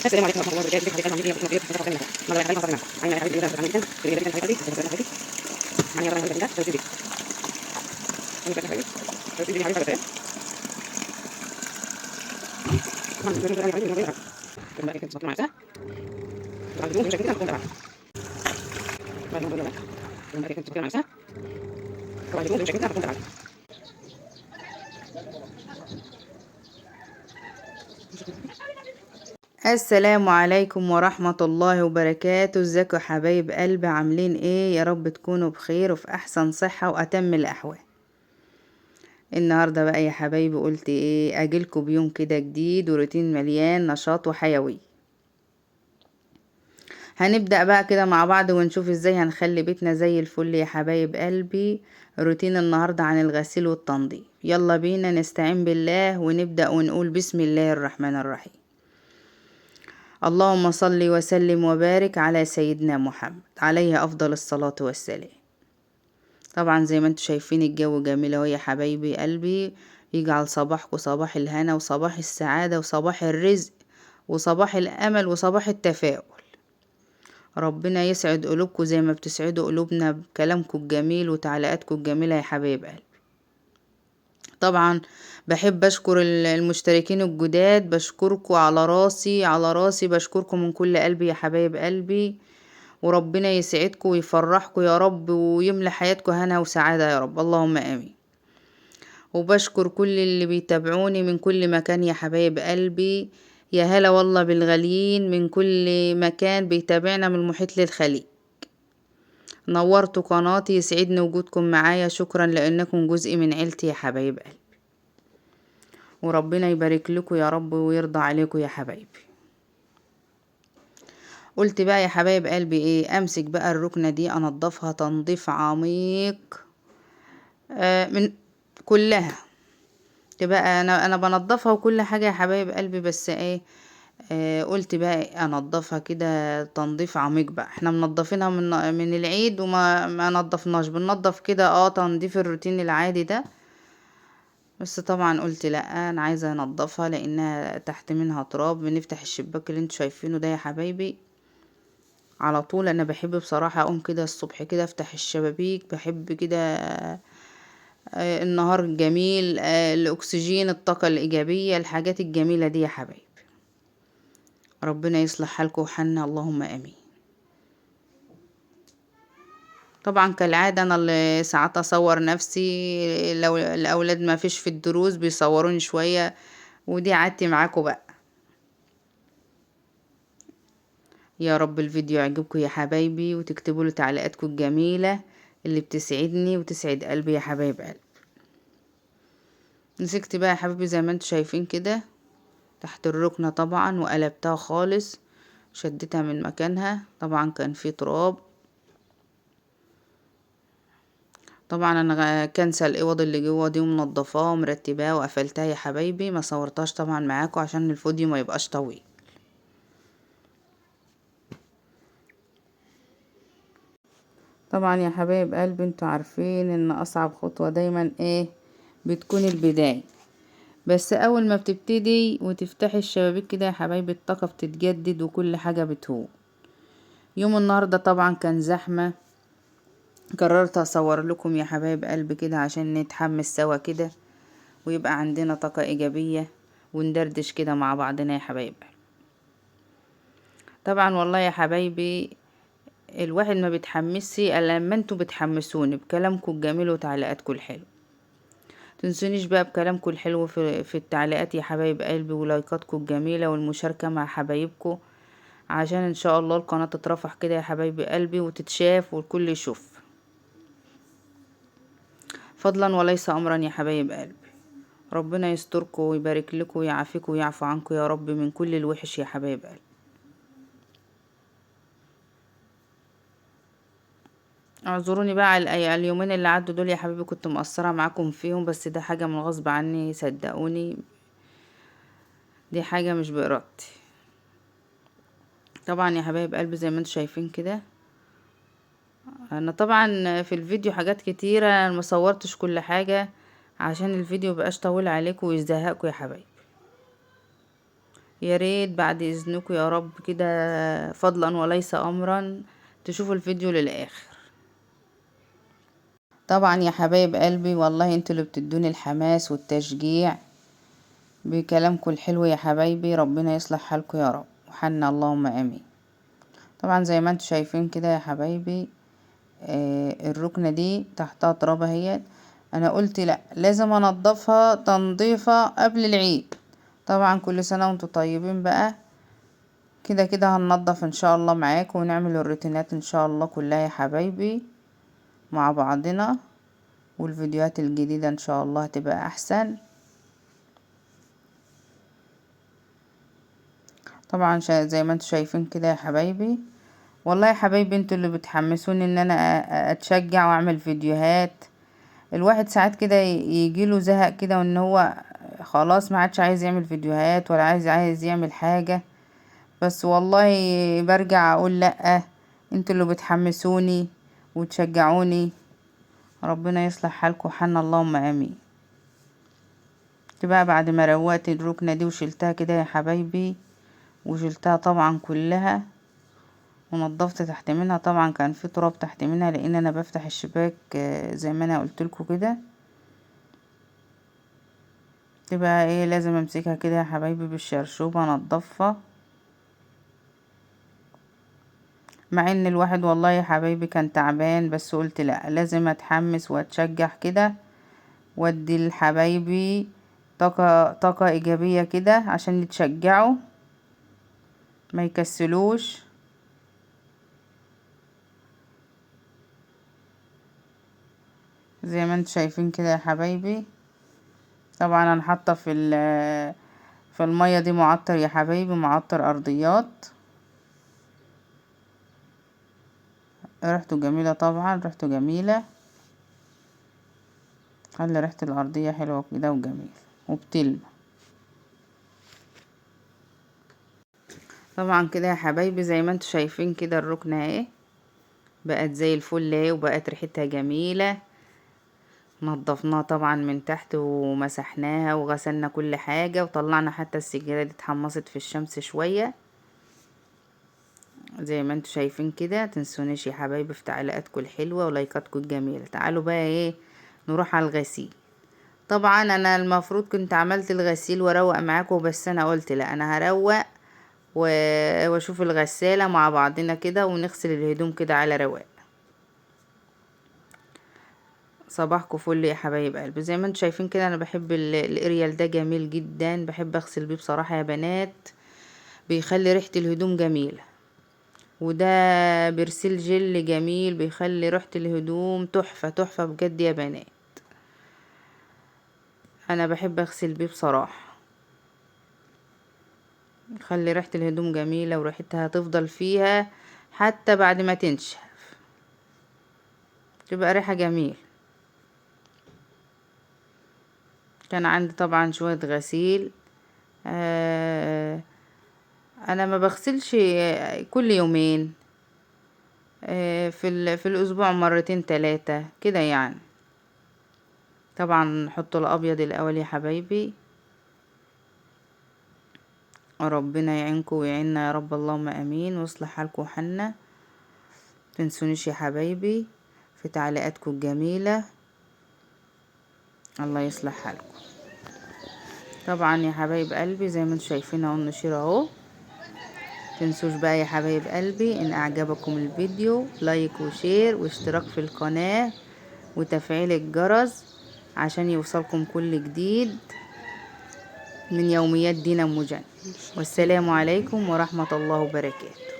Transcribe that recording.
السلام عليكم ورحمة الله وبركاته. السلام عليكم ورحمة الله وبركاته. ازيكم يا حبايب قلبي؟ عاملين ايه؟ يا رب تكونوا بخير وفي احسن صحة واتم الاحوال. النهاردة بقى يا حبايبي قلت ايه، اجيلكوا بيوم كده جديد وروتين مليان نشاط وحيوي. هنبدأ بقى كده مع بعض ونشوف ازاي هنخلي بيتنا زي الفل يا حبايب قلبي. روتين النهاردة عن الغسيل والتنظيف. يلا بينا نستعين بالله ونبدأ ونقول بسم الله الرحمن الرحيم. اللهم صل وسلم وبارك على سيدنا محمد عليه أفضل الصلاة والسلام. طبعا زي ما انتم شايفين الجو جميل اهو يا حبايبي قلبي. يجعل صباحكم صباح الهنا وصباح السعادة وصباح الرزق وصباح الأمل وصباح التفاؤل. ربنا يسعد قلوبكم زي ما بتسعدوا قلوبنا بكلامكم الجميل وتعليقاتكم الجميلة يا حبايب قلبي. طبعا بحب اشكر المشتركين الجداد، بشكركم على راسي على راسي، بشكركم من كل قلبي يا حبايب قلبي. وربنا يسعدكم ويفرحكم يا رب ويملى حياتكم هنا وسعادة يا رب، اللهم امين. وبشكر كل اللي بيتابعوني من كل مكان يا حبايب قلبي. يا هلا والله بالغاليين من كل مكان بيتابعنا من المحيط للخليج. نورتوا قناتي، يسعدني وجودكم معايا. شكرا لانكم جزء من عيلتي يا حبايب قلبي، وربنا يبارك لكم يا رب ويرضى عليكم يا حبايبي. قلت بقى يا حبايب قلبي ايه، امسك بقى الركنة دي انضفها تنظيف عميق من كلها. تبقى انا بنضفها وكل حاجة يا حبايب قلبي، بس ايه قلت بقى انضفها كده تنظيف عميق بقى. احنا منضفينها من العيد وما ما نضفناش، بننضف كده تنظيف الروتين العادي ده، بس طبعا قلت لا انا عايزه انضفها لانها تحت منها تراب. بنفتح الشباك اللي انتوا شايفينه ده يا حبايبي على طول. انا بحب بصراحه اقوم كده الصبح كده افتح الشبابيك، بحب كده النهار الجميل، الاكسجين، الطاقه الايجابيه، الحاجات الجميله دي يا حبايبي. ربنا يصلح حالكم وحالنا، اللهم امين. طبعا كالعاده انا اللي ساعات اصور نفسي، لو الاولاد ما فيش في الدروس بيصوروني شويه، ودي عادتي معاكم بقى. يا رب الفيديو يعجبكم يا حبايبي وتكتبوا لي تعليقاتكم الجميله اللي بتسعدني وتسعد قلبي يا حبايب قلبي. مسكت بقى يا حبايبي زي ما انتم شايفين كده تحت الركنه طبعا، وقلبتها خالص، شدتها من مكانها. طبعا كان في تراب. طبعا انا كنسه الاوض اللي جوه دي ومنضفاها ومرتباها وقفلتها يا حبايبي، ما صورتهاش طبعا معاكم عشان الفيديو ما يبقاش طويل. طبعا يا حبايب قلبي انتوا عارفين ان اصعب خطوه دايما ايه بتكون البدايه، بس اول ما بتبتدي وتفتحي الشبابيك كده يا حبايبي الطاقه بتتجدد وكل حاجه بتهون. يوم النهارده طبعا كان زحمه، قررت اصور لكم يا حبايب قلبي كده عشان نتحمس سوا كده ويبقى عندنا طاقه ايجابيه وندردش كده مع بعضنا يا حبايب قلبي. طبعا والله يا حبايبي الواحد ما بيتحمسش الا لما انتوا بتحمسوني بكلامكم الجميل وتعليقاتكم الحلوه. تنسونيش بقى بكلامكم الحلو في التعليقات يا حبايب قلبي، ولايكاتكم الجميله والمشاركه مع حبايبكم، عشان ان شاء الله القناه تترفع كده يا حبايب قلبي وتتشاف والكل يشوف. فضلا وليس امرا يا حبايب قلبي. ربنا يستركم ويبارك لكم ويعافيكم ويعفو عنكم يا رب من كل الوحش يا حبايب قلبي. اعذروني بقى على اليومين اللي عدوا دول يا حبايبي، كنت مقصره معاكم فيهم، بس ده حاجه من غصب عني صدقوني، دي حاجه مش بارادتي. طبعا يا حبايب قلبي زي ما انتم شايفين كده انا طبعا في الفيديو حاجات كتيره، انا ما صورتش كل حاجه عشان الفيديو مبقاش طويل عليكم ويزهقكم يا حبايبي. يا ريت بعد اذنكم يا رب كده فضلا وليس امرا تشوفوا الفيديو للاخر. طبعا يا حبايب قلبي والله انتوا اللي بتدوني الحماس والتشجيع بكلامكم الحلو يا حبايبي، ربنا يصلح حالكم يا رب وحنا اللهم امين. طبعا زي ما انتوا شايفين كده يا حبايبي الركنة دي تحتها تراب اهيت، انا قلت لا لازم انضفها تنظيفة قبل العيد. طبعا كل سنة وانتوا طيبين بقى، كده كده هننضف ان شاء الله معاكم ونعمل الروتينات ان شاء الله كلها يا حبايبي مع بعضنا، والفيديوهات الجديدة ان شاء الله هتبقى احسن. طبعا زي ما انتوا شايفين كده يا حبايبي، والله يا حبايبي انتوا اللي بتحمسوني ان انا اتشجع واعمل فيديوهات. الواحد ساعات كده يجيله زهق كده، وان هو خلاص ما عادش عايز يعمل فيديوهات ولا عايز يعمل حاجة، بس والله برجع اقول لا، انتوا اللي بتحمسوني وتشجعوني، ربنا يصلح حالكم وحالنا اللهم امين. بقى بعد ما روقت الركنة دي وشلتها كده يا حبايبي، وشلتها طبعا كلها ونضفت تحت منها، طبعا كان في تراب تحت منها لان انا بفتح الشباك زي ما انا قلت لكم كده. تبقى ايه لازم امسكها كده يا حبايبي بالشرشوبة انضفها، مع ان الواحد والله يا حبايبي كان تعبان، بس قلت لا لازم اتحمس واتشجع كده وادي لحبايبي طاقة ايجابية كده عشان يتشجعوا ما يكسلوش. زي ما انتم شايفين كده يا حبايبي. طبعا انا حاطه في الميه دي معطر يا حبايبي، معطر ارضيات، ريحته جميله، طبعا ريحته جميله، خلي ريحه الارضيه حلوه كده وجميله وبتلمع. طبعا كده يا حبايبي زي ما انتم شايفين كده الركنه اهي بقت زي الفل اهي، وبقت ريحتها جميله. نضفناها طبعا من تحت ومسحناها وغسلنا كل حاجة، وطلعنا حتى السجادة دي اتحمصت في الشمس شوية زي ما انتم شايفين كده. تنسونيش يا حبايبي في تعليقاتكم الحلوة ولايكاتكم الجميلة. تعالوا بقى ايه نروح على الغسيل. طبعا انا المفروض كنت عملت الغسيل واروق معاكم، بس انا قلت لا انا هروق واشوف الغسالة مع بعضنا كده، ونغسل الهدوم كده على رواق. صباحكم فل يا حبايب قلبي. زي ما انتم شايفين كده انا بحب الاريال ده جميل جدا، بحب اغسل بيه بصراحة يا بنات، بيخلي ريحة الهدوم جميلة، وده برسيل جل جميل بيخلي ريحة الهدوم تحفة تحفة بجد يا بنات. انا بحب اغسل بيه بصراحة، يخلي ريحة الهدوم جميلة وريحتها هتفضل فيها حتى بعد ما تنشف، تبقى ريحة جميلة. كان عندي طبعا شوية غسيل، انا ما بغسلش كل يومين، في الاسبوع مرتين تلاتة كده يعني. طبعا نحط الابيض الاول يا حبايبي، ربنا يعينكم ويعيننا يا رب اللهم امين، ويصلح حالكم وحالنا. متنسونيش يا حبايبي في تعليقاتكم الجميلة، الله يصلح حالكم. طبعا يا حبايب قلبي زي ما انتم شايفين اهو النشير اهو. متنسوش بقى يا حبايب قلبي ان اعجبكم الفيديو like و share واشتراك في القناة وتفعيل الجرس عشان يوصلكم كل جديد من يوميات دينا ام جنى. والسلام عليكم ورحمة الله وبركاته.